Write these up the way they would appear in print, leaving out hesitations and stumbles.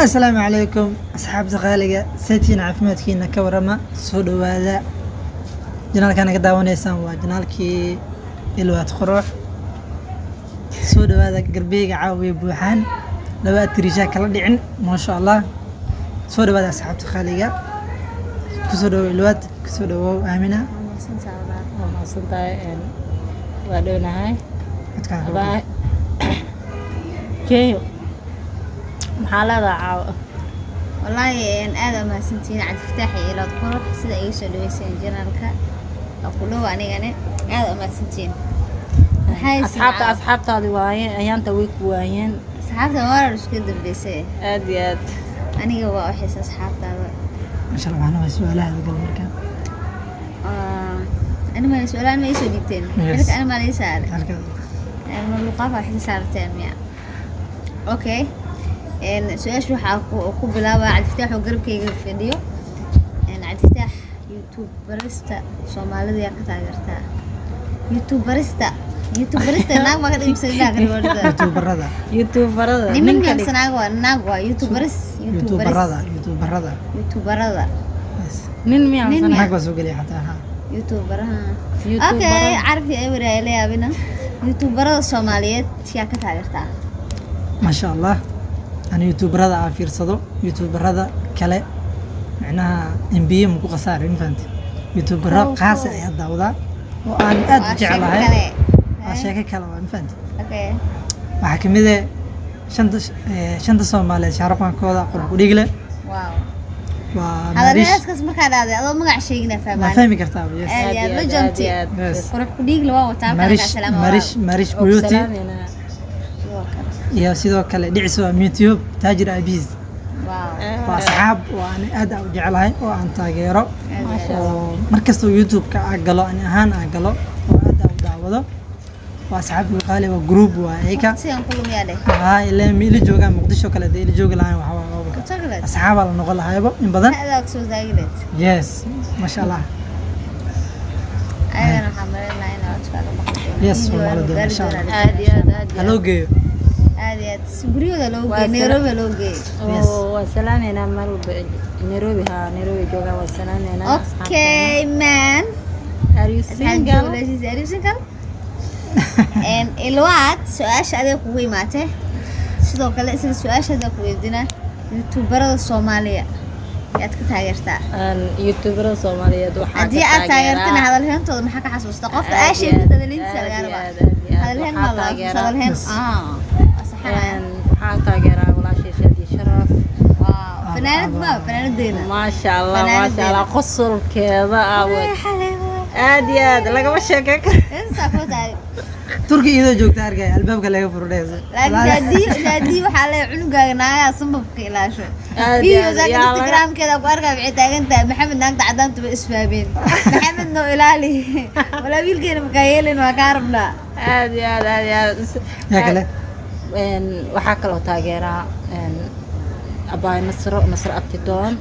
Asalaamu calaykum, asxaabta qaaliga. Saytiin caafimaadkiina ka warama? Soo dhawaada. Channelkaa naga daawanaysaan waa channelkii Ilwaad Qurux. Soo dhawaada. Garbeyga caawiya buuxaan, laba atiriishaa kala dhicin, maasha Allah. Soo dhawaada, asxaabta qaaliga. Kusoo dhawow Ilwaad, kusoo dhawow Aamina. Waa mahadsantahay, waa dhownahay. Codkaaga. Abaa Kenyo, maxaa leedahay caawa? Wallaahi aad aa mahadsantihiin, Cabdifataax iyo Ilaad Qurux, sida iga soo dhaweyseen channelka. Waa ku dhow anigane, aad aa mahadsantihiin. Maxay Asxaabta, asxaabtaadi waaye, ayaanta way ku waayeen. Asxaabta waa isku dambeysay. Aad iyo aad. Aniga waa waxaysa asxaabtaada. Masha Allah. Waxaan waa su-aalaha gal marka. Ani ma su-aalaan ma isoo dhiibteen? Yes. Xilka ani maa lii saaray? Halka. Ma luqaafa waxay saarteen miya? Okay, su-aasha waxaa ku bilaabaa Cabdifataax oo garabkayga fadhiyo. Cabdifataax, youtuberista Soomaalida yaa ka taageertaa? Youtuberista, youtuberista naag maa ka dhigmsan ka dhigo? Youtuberada. Youtuberada. Niman. Ninka miya mise naag? Waa naag, waa youtuberis, youtuberada, youtuberada. Youtuberada. Yes. Nin miya? Nin mise miya? Naag baa soo gelaya xataa, ha. Youtuberaha. YouTuberada. Okay, carabkii ay waraaya la yaabina. Youtuberada Soomaaliyeed yaa ka taageertaa? Maasha Allah, ani youtuberada aan fiirsado, youtuberada kale micnaha MBA ma ku khasaaray, ma fahanti? Youtubero Kow, qaasa kow. ayaa daawadaa oo aan aad u Waa sheeko jeclahay. kale. Waa sheeko kale waa, ma fahanti? Okay. Waxaa kamid ah shanta, shanta Soomaaliyeed, shaaruqankooda qurux ku dhiigle. Waa Marish. Hadalheeskaas markaa dhahday adoo magac sheegina Waa fahmaan. fahmi kartaa, yes. Aad iyo aad. Aad iyo Legendty. aad iyo aad. Yes. Qurux ku dhiigle waa wataa. Marish, Marish, Marish Oo ku Beauty. salaameynaa. Iyo sidoo kale Dhiciso YouTube, Taajir Abiis. Waa asxaab oo aan aad u jeclahay oo aan taageero, oo markastoo YouTube-ka aan galo, ani ahaan aan galo oo aad aan u daawado. Waa asxaab qaali, waa group, waa ayka. Sigan kulumiyaa dheh. Haa, ilaa ma ila joogaan Muqdisho kale dee ila joogi lahayn, waxaa waa Chocolate. asxaabaa la noqon lahayba in badan. Adaa soo taagileed. Yes, masha Allah. Ayagana waxaan maleynayaa inaa codkaaga maqli doono. Yes, Video waa maqli waa doona, gaari insha Allah. doonaa. Aad iyo aad, aad iyo Ha loo aad. geeyo. Aad iyo aad, si guryahooda loogu Waa geeyey, Nairobi loo geeyey. Yes. Oo, waa salaameynaa meel walba. Nairobi, haa, Nairobi joogaan, waa salaameynaa. Okay man. Are you single? Are you single? Ilwaad, su-aasha adiga kugu imaatay sidoo kale, isla su-aasha adiga ku weydiina: youtuberada Soomaaliya yaad ka taageertaa? Youtuberada Soomaaliyeed waxaa Haddii ka aad taageertana, taageeraa hadalheentooda maxaa ka xasuusta qofka Aad aa iyo sheegtid? aad, Hadalheyntiisa aad lagaa iyo rabaa. aad, aad iyo aad. Hadalheen Waxaa ma la taageeraa- hadalheen. Yes. Waa saxanaya. Waxaa taageeraa walaashay Shaadi Sharaf. Wow, fanaanad ma fanaanadeena. Maasha Allah, maasha Fanaanadeena. Allah, qosolkeeda aad iyo aad lagama sheekeyn karo. Intaa ku tahay. Turki iyadoo joogta arkay albaabka laga furdhaysa. Laakiin Shaadiyo, Shaadiyo waxaa leeyahay cunugaaga naagaha sanbabka ilaasho. Aad iyo aad, Videos yaa laga- Instagramkeeda ku arkaya, waxay taagan tahay Maxamed naagta cadaantu way isfahmeen, Maxamed noo ilaali, walaa wiilkeena makaa yeelin, waa kaa rabnaa. Aad iyo aad, aad iyo aad. Yaa kale? Waxaa kaloo taageeraa abaay Nasro, Nasro Abtidoon.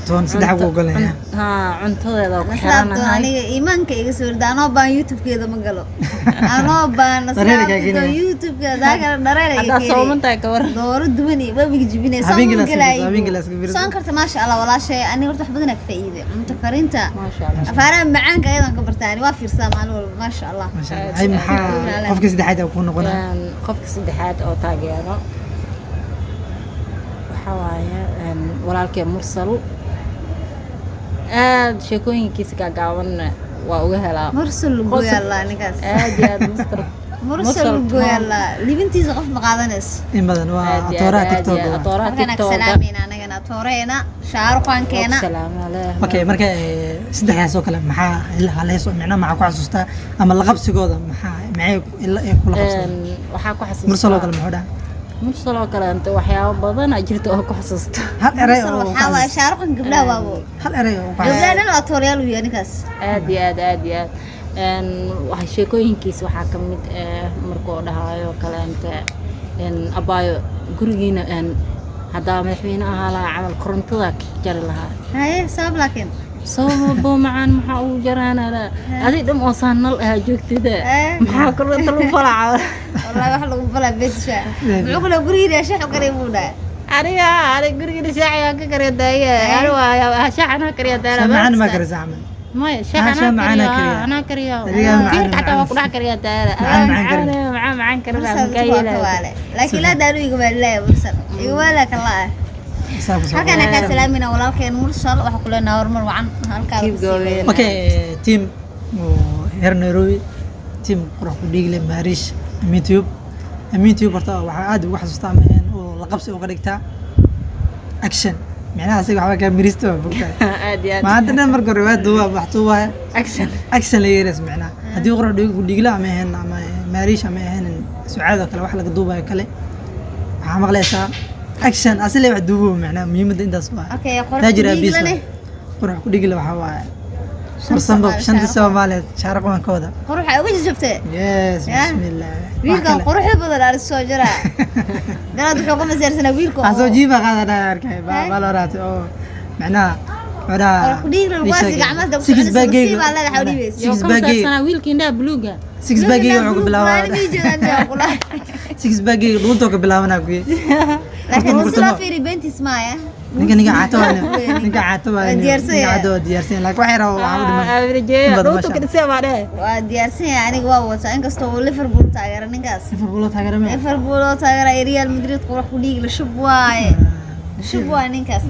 Toon saddex buu ogolanaya. Haa, cuntadeeda ku Nasraabtoon. xiranahay. Aniga iimaanka iga soo rida, anoo baan YouTube-keeda ma galo, anoo baan Dhareer kaa Nasraabtoon keenaya. YouTube-keeda daa kale dhareer iga Haddaad keenaya. sooman tahay, ka waran? Dooro duwan iyo webiga jibinay. Habeenkii la iska fiirso, habeenkii la iska fiirso. Soon karta, maasha Allah. Walaashay, aniga horta wax badan aa ka faa'iiday cunto karinta. Maasha Allah. Afaaraha macaanka ayadan ka bartaa, ani waa fiirsadaa maalin walba, maasha Allah. Masha Allah. Ay, maxaa qofka saddexaad aa kuu noqonaa? Qofka saddexaad oo taageero waxaa waaye walaalkee Mursal. Aad sheekooyinkiisa gaagaaban waa uga helaa. Mursal lugoyalla ninkaas. Aad iyo aad, Mr. Mursal lugoyalla, libintiisa qof ma qaadanayso. In badan waa Aad iyo atooraha aad, aad TikTok iyo aad, waa. atooraha Markaan ag TikTok. salaamayna anagana atooreena, shaaruqaankeena. Okay, marka saddexdaas oo kale maxaa haleys oo micnaha maxaa ku xasuustaa ama la qabsigooda maxay ila ay kula qabsadeen? Waxaa ku xasuustaa Mursal oo kale muxuu dhahaa? Mursal oo kale inta waxyaabo badan aa jirta oo ku xasuusta. Hal eray Mursal oo ku waxaa waaye xasuusta. Shaaruqan gabdhaha waabo. Hal eray oo ku xasuusta. Gabdhaha dhan waa atooryaal uu yahay ninkaas. Aad iyo aad, aad iyo aad. Waxa sheekooyinkiisa waxaa ka mid ah markuu dhahaayo kaleente, abaayo gurigiina, haddaa madaxweyne ahaa lahaa camal, korontada ka jari lahaa. Haye, sabab laakiin? Sababo macaan maxaa ugu jaraanala adi dham oo saan nal ahaa joogtida. Maxaa koronta lagu falaa? Wallahi wax lagu falaa bedsha, muxuu kula gurigiina shax u karay buu dhahay. Aniga aniga guriga shaaca aan ka kariya daaya. Ani waa shaaca anaa kariya daaya. Shaah macaan ma karisa camal? Maya, shaaca shaah anaa macaan aa kariya. Kariya. Anaa kariya. Adigaa macaan, Tiirka xataa waa macaan. ku dhex kariya daaya. Macaan, macaan kariya. Macaan macaan kariya. Mursal Makaa waa ka yeelaya. waale, laakiin laa daaru iga waalaya Mursal iga waala kala ah. Saa ku soo Halkaan kaa salaamina walaalkeen Mursal, waxaa ku leenahay horumar wacan halkaa. Keep going. Okay, team oo reer Nairobi, team Qurux Ku Dhiigle, Maarish, Amin Tube. Amin Tube horta waxaa aad ugu xasuustaa ama ahayn oo la qabsi uga dhigtaa action, micnaha asiga waxba kaa mirista waa bogtahay. Aad iyo aad. Maanta dhan marka hore waa duuba wax duubaya. Action. Action la yeeras, micnaha haddii Qurux Ku Dhiigle ama ahayn ama Maarish ama ahayn Sucaad oo kale wax laga duubayo kale, waxaa maqlaysaa action, asile wax duubo, micnaha muhiimadda intaas waa. Okay, Qurux Taajir aabiis Ku-Dhiiglane? waa. Qurux Ku Dhiigle waxaa waaye farsanba shanta Soomaaliyeed shaaraqwankooda. Quruxa uga jajabtee. Yes. Yeah. Bismillah. Wiilkan quruxda badan aris soo jira dalaad wuxuu ka maseersanaa wiilka oo- Asoo jiiba qaadanaya arkay baa la oraatay oo macnaha macnaha Qurux Ku Dhiigle lagu gacmaha dab six soconaysa, pack. Nasiib baa leedahay, waxaa dhiibaysa. Yoo Six ka pack. masaarsanaa wiilka indhaha buluuga. Six pack wuxuu ka bilaabaa, six pack dhuuntoo ka bilaabanaa kuye. Laakiin si loo fiiri beentiis maaya. Ninka caato waa, ninka caato waa. Waa diyaarsan ninka yahay. Caato waa diyaarsan yahay, laakiin wax yar oo waxaa u dhiman. Abrijeeya. In badan. Dhuuntu Masha ka dhisay baa dhehe. Waa diyaarsan yahay, aniga waa wataa, inkastoo uu Liverpool taageero ninkaas. Liverpool oo taageero ma? Liverpool oo taageera iyo Real Madrid. Qurux Ku Dhiigle shub waaye, shub waaye ninkaas.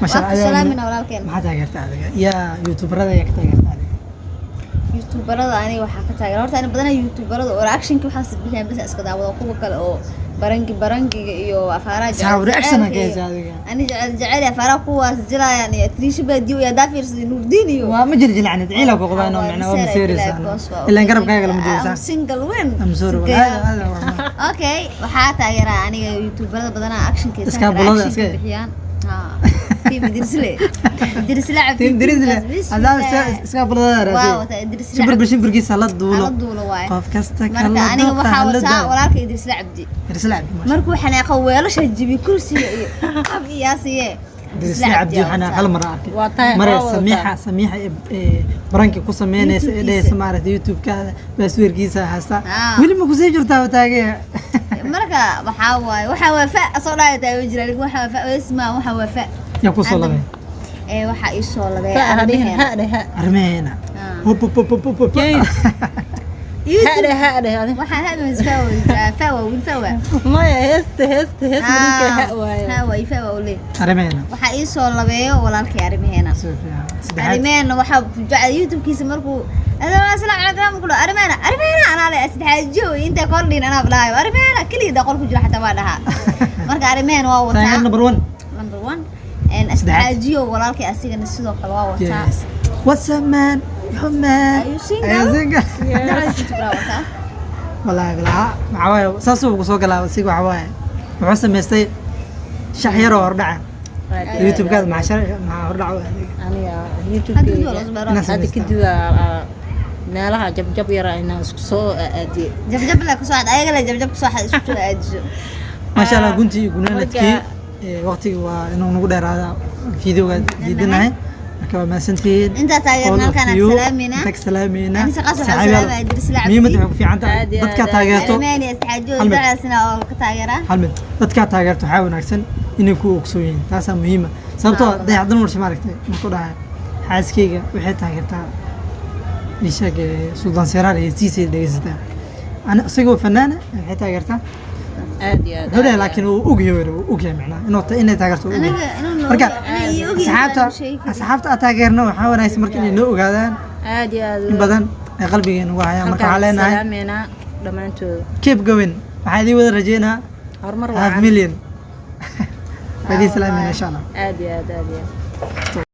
Masha Waa ku Allah. salaamina walaalkeen. Maxaa taageerta adiga? Yaa youtuberada yaa ka taageerta adiga? Youtuberada aniga waxaa ka taageera horta ani badanaa youtuberada oo reactionka waxaas bixiyaan bas iska daawado, kuwa kale oo barangi barangiga iyo afaaraha Sax, reaction aa ka jecelka haysaa adiga. Ani jecel jecel afaaraha kuwaas jilayaan iyo Triisha Baadiyo iyo haddaa fiirsaday Nuurdiin iyo Waa ma jiljilacnid ciila ku qabaan oo macnaa waa maseeraysaa ilaan garabkaaga lama joogsaa. Single weyn. I'm sorry. Single. Walahi hada waa Okay, waxaa taageeraa aniga youtuberada badanaa actionka Iska bulada, iska- bixiyaan. Ha, team Idrisle, Idrisle Cabdi. Team Idrisle adaa iska bulada waa raasay. Wata Idrisle. Shimbirba shimbirkiisa la duulo. Hala duulo waaye. Qof kasta marka kala aniga doorta waxaa hala wataa daayo. Walaalka Idrisle Cabdi. Idrisle Cabdi, masha. Markuu xanaaqo weelasha jibi kursiga iyo qab iyaasiye. Idrisle Cabdi waxaan hal mar arkay Waa tahay- mare waa wadataa. Samiixa ee baranki ku sameynaysa ee dhehaysa maaragtay YouTube-kaada passwordkiisa haysta. Ah. Weli ma kusii jirtaa wataagee? Marka waxaa waaye fa soo dhaaya taa jira aniga, waxaa waaye fa isma, waxaa waaye fa. Yaa ku soo labay? Ee, waxaa ii soo labay Fa hadhihin. arrimaheena. Ha dheh ha. Arrimaheena. Ah. Hop, hop, hop, hop, hop. Yey. Ha dheh, ha dheh adi. Waxaan habeen fa waa fa waa wiil fa waa. Maya, heesta heesta heesta ninka ha waaye. Ha waa fa waa ule. Arrimaheena. Waxaa ii soo labeeyo walaalkay arrimaheena. Si fiican. Saddexaad. Arrimaheena waxaa ku jecel YouTube-kiisa markuu asalaam calaykum ku dhaho arrimaheena, arrimaheena anaa le saddexaad jow inta kordhin anaa dhahayo arrimaheena keligii daa qol ku jira xataa waa dhahaa. Marka arrimaheena waa Taageer wataa. Number one. Number one saddexaajiyo walaalkay asigana sidoo kale waa wataa. Yes, what's up man, yo man? Are you single? Are you single? Saddexdaas YouTuber aa wataa. Wallaahi bilaa waxaa waaye saasuu ku soo galaa isiga, waxaa waaye wuxuu samaystay shax yar oo hordhaca YouTube-kaada. Maxaa hordhaca u adeega? Aniga Hadda kadib waa YouTube la soo Inaad hadda samaystaa. kadib meelaha jabjab yara inaan isku soo aadiye. Jabjab la kusoo xad ayaga la jabjab kusoo xad isku soo aadiso. Maasha Allah, guntii iyo gunaanadkii. Marka- Waqtiga waa inuu nagu dheeraada videoga diidanahay, marka waa mahadsantihiin. Intaa taageerna All of halkaan aan you. salaamayna. Intaa ka salaamayna. Anise qaas waxaan Saaxiibayaal, salaamaya Idris Lacabdi. Muhiimadda waxay ku fiican tahay Aad iyo dadkaa aad, aad. taageerto. Arrimaheena saddexaajiyo Hal mid. saddexdaasna oo ka taageeraa. Hal mid, dadkaa taageerto waxaa wanaagsan inay ku ogsoon yihiin, taasaa muhiima, sababtoo Ah. Dayaxdan warshe maaragtay markuu dhahay xaaskeyga waxay taageertaa ii sheeg Suldaan Seraar heestiisay dhegeysataa. Ana isagoo fanaana waxay taageertaa. Aad iyo aad. Wuxuu leeyahay laakiin wuu ogyahay, wuu ogyahay macnaha inay taageerto wuu ogyahay. Anaga inuu noo Marka anaga iyo ogyahay asxaabta baan u sheegi karin. Asxaabta aad taageerno waxaa wanaagsan marka inay noo ogaadaan. Aad iyo aad. In badan ay qalbigeena ugu hayaan, marka waxaa leenahay salaameynaa dhammaantooda. Keep going, waxaa idiin wada rajeynaa horumar half wacan. million. Waa idiin salaamayna insha Allah. Aad iyo aad, aad iyo aad.